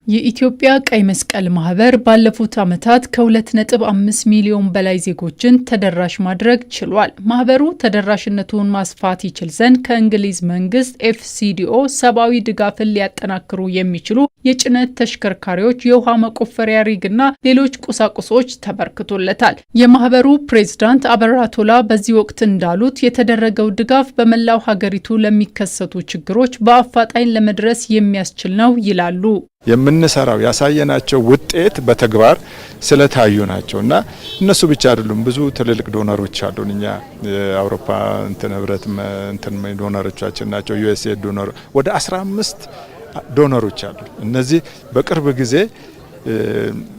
የኢትዮጵያ ቀይ መስቀል ማህበር ባለፉት ዓመታት ከ2.5 ሚሊዮን በላይ ዜጎችን ተደራሽ ማድረግ ችሏል። ማህበሩ ተደራሽነቱን ማስፋት ይችል ዘንድ ከእንግሊዝ መንግስት FCDO ሰብአዊ ድጋፍን ሊያጠናክሩ የሚችሉ የጭነት ተሽከርካሪዎች፣ የውሃ መቆፈሪያ ሪግና ሌሎች ቁሳቁሶች ተበርክቶለታል። የማህበሩ ፕሬዝዳንት አበራ ቶላ በዚህ ወቅት እንዳሉት፣ የተደረገው ድጋፍ በመላው ሀገሪቱ ለሚከሰቱ ችግሮች በአፋጣኝ ለመድረስ የሚያስችል ነው ይላሉ። የምንሰራው ያሳየናቸው ውጤት በተግባር ስለታዩ ናቸው እና እነሱ ብቻ አይደሉም። ብዙ ትልልቅ donor ኦች አሉን። እኛ የአውሮፓ እንትን ህብረት እንትን donor ኦቻችን ናቸው። USAID donor፣ ወደ 15 donor ኦች አሉ። እነዚህ በቅርብ ጊዜ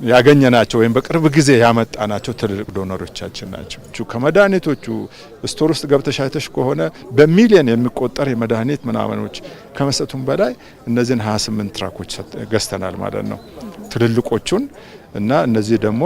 ያገኘናቸው ወይም በቅርብ ጊዜ ያመጣናቸው ትልልቅ donor ኦቻችን ናቸው። ከመድኃኒቶቹ store ውስጥ ገብተሽ አይተሽ ከሆነ በሚሊዮን የሚቆጠር የመድኃኒት ምናምኖች ከመስጠቱም በላይ እነዚህን 28 truck ኦች ገዝተናል ማለት ነው፣ ትልልቆቹን። እና እነዚህ ደግሞ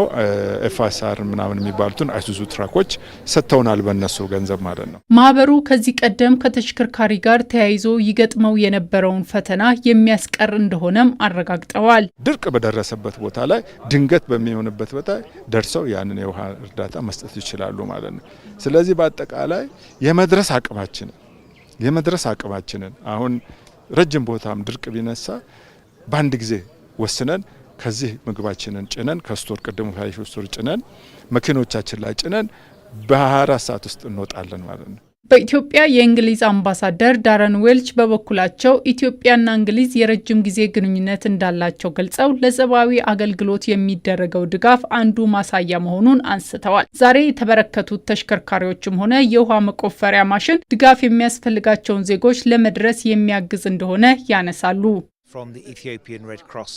FSR ምናምን የሚባሉትን አይሱዙ truck ኦች ሰጥተውናል በእነሱ ገንዘብ ማለት ነው። ማህበሩ ከዚህ ቀደም ከተሽከርካሪ ጋር ተያይዞ ይገጥመው የነበረውን ፈተና የሚያስቀር እንደሆነም አረጋግጠዋል። ድርቅ በደረሰበት ቦታ ላይ፣ ድንገት በሚሆንበት ቦታ ደርሰው ያንን የውሃ እርዳታ መስጠት ይችላሉ ማለት ነው። ስለዚህ በአጠቃላይ የመድረስ አቅማችንን አሁን ረጅም ቦታም ድርቅ ቢነሳ በአንድ ጊዜ ወስነን ከዚህ ምግባችንን ጭነን ከ store፣ ቅድም store ጭነን፣ መኪኖቻችን ላይ ጭነን በ24 ሰዓት ውስጥ እንወጣለን ማለት ነው። በኢትዮጵያ የእንግሊዝ አምባሳደር ዳረን ዌልች በበኩላቸው ኢትዮጵያና እንግሊዝ የረጅም ጊዜ ግንኙነት እንዳላቸው ገልጸው ለሰብአዊ አገልግሎት የሚደረገው ድጋፍ አንዱ ማሳያ መሆኑን አንስተዋል። ዛሬ የተበረከቱት ተሽከርካሪዎችም ሆነ የውሃ መቆፈሪያ ማሽን ድጋፍ የሚያስፈልጋቸውን ዜጎች ለመድረስ የሚያግዝ እንደሆነ ያነሳሉ። From the Ethiopian Red Cross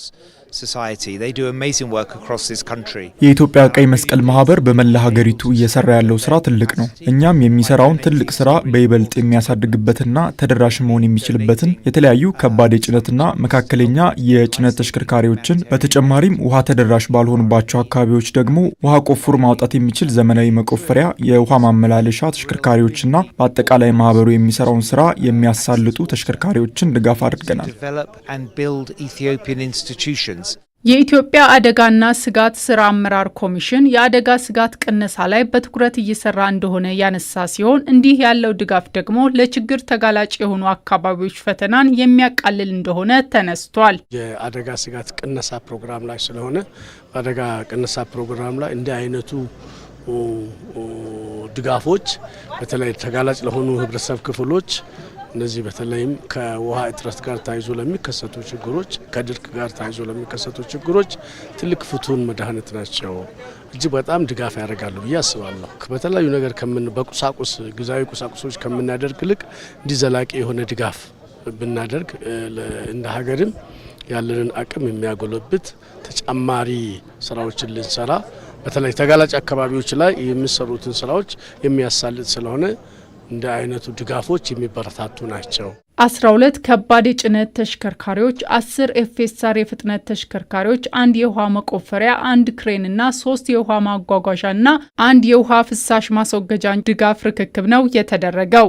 Society. They do amazing work across this country. የኢትዮጵያ ቀይ መስቀል ማህበር በመላ ሀገሪቱ እየሰራ ያለው ስራ ትልቅ ነው። እኛም የሚሰራውን ትልቅ ስራ በይበልጥ የሚያሳድግበትና ተደራሽ መሆን የሚችልበትን የተለያዩ ከባድ የጭነትና መካከለኛ የጭነት ተሽከርካሪዎችን፣ በተጨማሪም ውሃ ተደራሽ ባልሆኑባቸው አካባቢዎች ደግሞ ውሃ ቆፍሮ ማውጣት የሚችል ዘመናዊ መቆፈሪያ፣ የውሃ ማመላለሻ ተሽከርካሪዎችና በአጠቃላይ ማህበሩ የሚሰራውን ስራ የሚያሳልጡ ተሽከርካሪዎችን ድጋፍ አድርገናል። Develop and build Ethiopian institutions. የኢትዮጵያ አደጋና ስጋት ስራ አመራር ኮሚሽን የአደጋ ስጋት ቅነሳ ላይ በትኩረት እየሰራ እንደሆነ ያነሳ ሲሆን፣ እንዲህ ያለው ድጋፍ ደግሞ ለችግር ተጋላጭ የሆኑ አካባቢዎች ፈተናን የሚያቃልል እንደሆነ ተነስቷል። የአደጋ ስጋት ቅነሳ ፕሮግራም ላይ ስለሆነ፣ በአደጋ ቅነሳ ፕሮግራም ላይ እንዲህ አይነቱ ድጋፎች በተለይ ተጋላጭ ለሆኑ ህብረተሰብ ክፍሎች፣ እነዚህ በተለይም ከውሃ እጥረት ጋር ተያይዞ ለሚከሰቱ ችግሮች፣ ከድርቅ ጋር ተያይዞ ለሚከሰቱ ችግሮች ትልቅ ፍቱን መድኃኒት ናቸው። እጅግ በጣም ድጋፍ ያደርጋሉ ብዬ አስባለሁ። በተለያዩ ነገር ከምን በቁሳቁስ፣ ጊዜያዊ ቁሳቁሶች ከምናደርግ ይልቅ እንዲህ ዘላቂ የሆነ ድጋፍ ብናደርግ እንደ ሀገርም ያለንን አቅም የሚያጎለብት፣ ተጨማሪ ስራዎችን ልንሰራ፣ በተለይ ተጋላጭ አካባቢዎች ላይ የሚሰሩትን ስራዎች የሚያሳልጥ ስለሆነ እንደ አይነቱ ድጋፎች የሚበረታቱ ናቸው። 12 ከባድ የጭነት ተሽከርካሪዎች፣ 10 FSR የፍጥነት ተሽከርካሪዎች፣ አንድ የውሃ መቆፈሪያ፣ አንድ ክሬን እና ሶስት የውሃ ማጓጓዣ እና አንድ የውሃ ፍሳሽ ማስወገጃ ድጋፍ ርክክብ ነው የተደረገው።